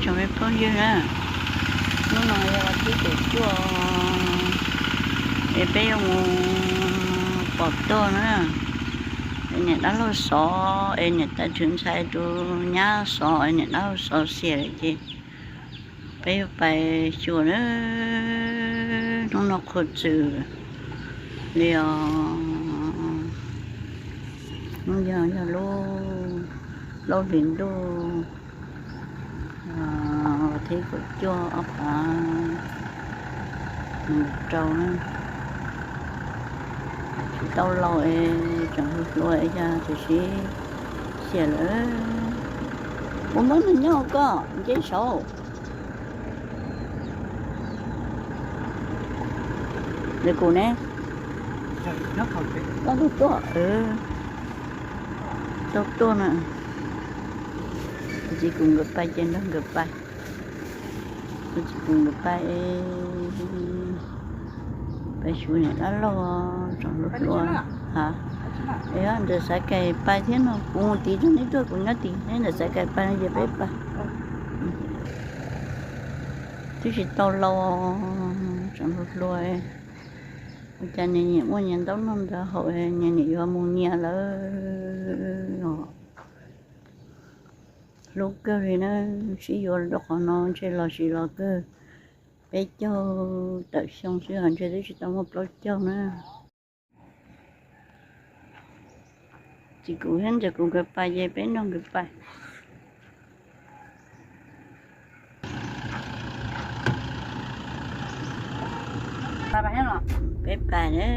Chào mấy phóng viên á. Nó nói là cái buổi trưa em bé ông bỏ tô nữa. Em nhận đã lo xó, em nhận đã chuyển sai tu nhá xó, em nhận đã lo xó xìa lại chứ. Bé phải chùa nữa, nó nó khổ chữ. Liều. Nó giờ giờ lô, lô vĩnh đô. Ơ, ປະເທດກົດຈົວ ອອກມາ ມັນເຈົ້ານະ ເຕົ້າເລົ່າເອ ຈັງຮູ້ຕົວເອຍາ ຈະຊິເສຍເລີຍ. ບໍ່ມັນຍັງກໍເຈັນເຊົາ ເດີກູແນ ເຈົ້າຕົວ ເອີ ຕົວນະ ຊິກຸງກັບໄປ ເຈັນດອງກັບໄປ. ເພິ່ນຊິປຸງໄປ ໄປຊູແນວນັ້ນລະ ຈອງລົດລົວ ຫາ ເອີ ອັນເດີສາຍໄກ່ໄປທຽນເນາະ ກູຕີທັງນີ້ຕົວ ກູຍາຕີ ໃນເດີສາຍໄກ່ໄປ ເດີໄປໄປ ທີ່ຊິຕໍ່ລໍ ຈອງລົດລົວ ອາຈານນີ້ ໂອ້ຍ ຍັງຕ້ອງນອນດາເຮົາ ຍັງນີ້ຢູ່ມຸງເຍຍເລີຍເນາະ. Lúc cơ thì nó xí vô đọc họ nó, chứ lo xí lo cơ. Bé châu tự xông xí hẳn, chứ tôi chỉ tao một lối châu nữa. Chỉ cũng hên, chỉ cũng cái bài về bé nông cái bài. ເປັນປາເດີ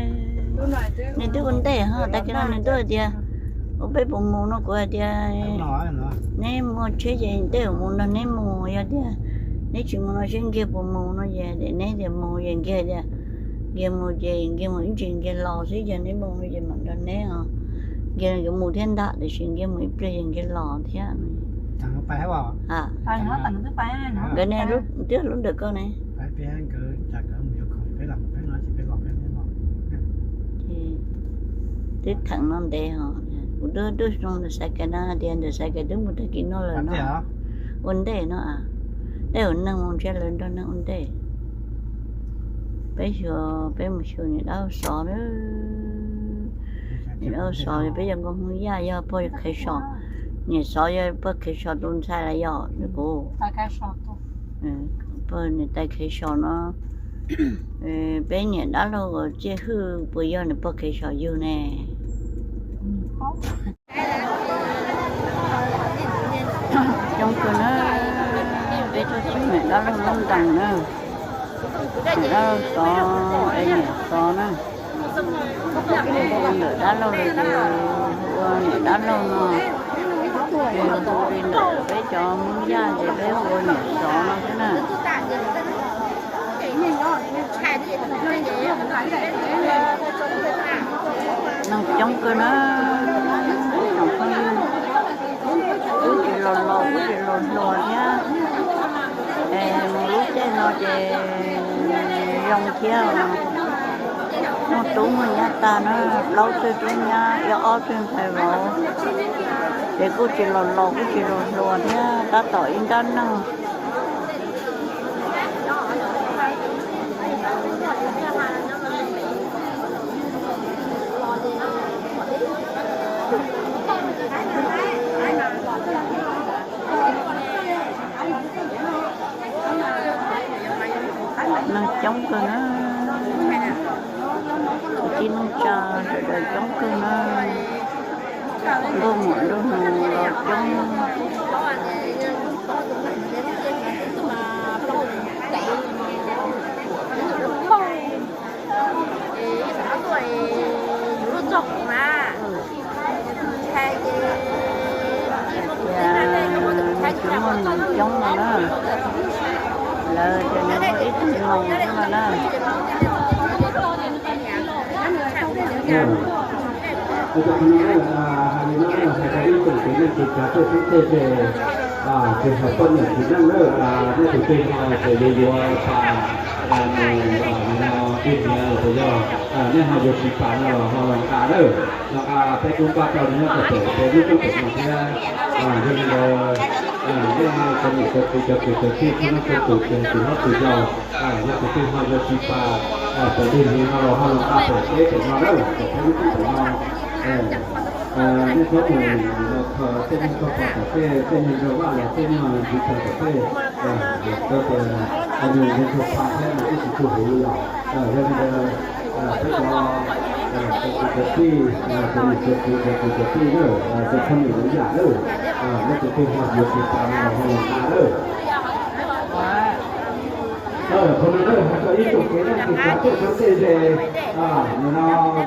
ນີ້ດູອັນເດເຮົາ ຕາກີ້ນ້ອຍນີ້ດູເດ ໂອເປປູໝູເນາະ ກວ່າເດ ນີ້ໝູເຊເຢເດໝູນະ ນີ້ໝູຢາເດ ນີ້ຊິໝູນະ ຊິເກປູໝູເນາະ ເຢ ນີ້ເດໝູເຢ ເກເດ ເກໝູເຈ ເກໝູອິນຈິງ ເກລໍຊິເຈ ນີ້ໝູເຈ ມັນດອນແນງ ເກ ເກໝູທຽນດະ ເດຊິ ເກໝູອິປເຈ ເກລໍທຽນ ທາງໄປໃຫ້ວ່າ ອ່າ ໄປເນາະ ຕັນຄືໄປເນາະ ເດີແນລຸ ເດີລຸເດີກໍແນ ໄປເປັນກໍຈາກເດີໝູຢູ່ຂອງໄປຫຼັງໄປເນາະ ຊິໄປຫຼອກແມ່ນບໍ່ ທີ່ ທີ່ທາງນັ້ນເດເຮົາ ອຸເດີ ດຸຊົງ ເດີໄຊກະນາ ເດ ເດີໄຊກະດຶງ ມຸຕະກິນເນາະ ເລີຍເນາະ ອຸນເດເນາະ ອ່າ ເດ ອຸນນັງ ມຸງເຊເລີນ ດອນນັງ ອຸນເດ ໄປຊໍ ໄປໝູຊໍນີ້ ດາວສອເດີ ນີ້ ດາວສອ ໄປຍັງກໍຮູ້ຍາ ຍາ ພໍໄຂສອ ນີ້ສອ ຍາ ພໍໄຂສອ ຕຸນຊາຍລະ ຍາ ໂກ ໄຕໄຂສອ ເອີ ເປີນີ້ໄຕໄຂສອເນາະ ເອີ ເປເນຍ ດາໂລ ເຈຮື ປະຍອນ ເນ ເປີເຄຊອ ຢູ່ແນ່ ຈົ່ງຄືນະ ເປໂຕຊິເນຍ ດາໂລ ລົງດັງເນ ດາໂລ ຊອ ເອເນຍ ຊອນະ ດາໂລ ເນ ດາໂລ ເນ ເປໂຕຊິເນຍ ເປຈອມ ຍາ ເຈ ເປໂອເນຍ ຊອນະ ນະ ນາງຈົ່ງເກີນນະ ສອງຄົນ ອຸ້ຍ ຫຼໍ່ໆ ອຸ້ຍ ຫຼໍ່ໆ ເນຍ ເອີ ລູກເຈເນາະ ເຈ ຢອງທຽວເນາະ ນ້ອງຕຸ້ມ ຍາຕານະ ເລົ່າຊື່ຕຸ້ມຍາ ເອອອອຊື່ໄພເວົ້າ ເຈ ກູຊິຫຼໍ່ໆ ກູຊິຫຼໍ່ໆ ເນຍ ຕາຕໍ່ອີກດ້ານໜຶ່ງ ນາງຈົ່ງເກີນນະ ກິນຈາ ດຽວຈົ່ງເກີນນະ ບໍ່ໝົດ ດູໜູ ລອດຈົ່ງ ເອີ ເຈົ້າຄະນະເອີຍ ອ່າ ໃຫ້ມາເນາະ ໃຫ້ການເປັນເປັນເປັນການເປີດເທດເດ ອ່າ ເປັນເຂົາຕົ້ນໜຶ່ງທີ່ນັ້ນເດີ ອ່າ ໃນຕົວເອງເຮົາຈະຢູ່ຢູ່ວ່າ ອ່າ ໃນ ອ່າ ເນາະ ກິນເນາະ ຕົວຢ່າງ ອ່າ ໃນເຮົາຢູ່ທີ່ປ່າເນາະ ເຮົາລັງກາເດີ ເນາະ ອ່າ ໄປກຸມປ່າເຈົ້ານີ້ເຮົາກໍເປີດ ເປີດຢູ່ຕົວເປັນເນາະ ອ່າ ຢູ່ນີ້ເດີ. ເລື່ອງເຮົາສະໜິດກັບຜູ້ເຈົ້າເກີດເຈົ້າທີ່ ທີ່ມັນເປັນຕົວເປັນຕົວເຮົາຕົວເຈົ້າ ເຮົາຈະເປັນເຮົາເຈົ້າທີ່ປ່າ ເອີ ໄປເລື່ອຍເຮົາເຮົາລອງອາໄປເຕະໄປນອນເດີ ໄປເຮັດວິທີໄປນອນ ເອີ ເອີ ໃນຊ່ວງນີ້ເນາະ ເອີ ເປັນເຈົ້າຂອງກາເຟ ເປັນເຈົ້າວ່າແລ້ວ ເປັນເຈົ້າຂອງກາເຟ ເອີ ກໍເປັນອັນນີ້ເປັນເຈົ້າຂອງແທ້ທີ່ຊິຖືຫູລາວ ເອີ ເລື່ອງເດີ ເອີ ເພິ່ນກໍ ເອີ ເຈົ້າຂອງກາເຟ ເອີ ເປັນເຈົ້າຂອງກາເຟເດີ ເອີ ເຈົ້າຂອງນີ້ຢ່າເດີ ເອີ ແລ້ວຈະເປັນຮອດຢູ່ທີ່ຕາມເຮົາເຮົາເດີ ເອີ ຄົນເດີ ເຮົາກໍອີກຕົວເກນທີ່ຈະເປັນຄົນເດເດ ເອີ ເນາະ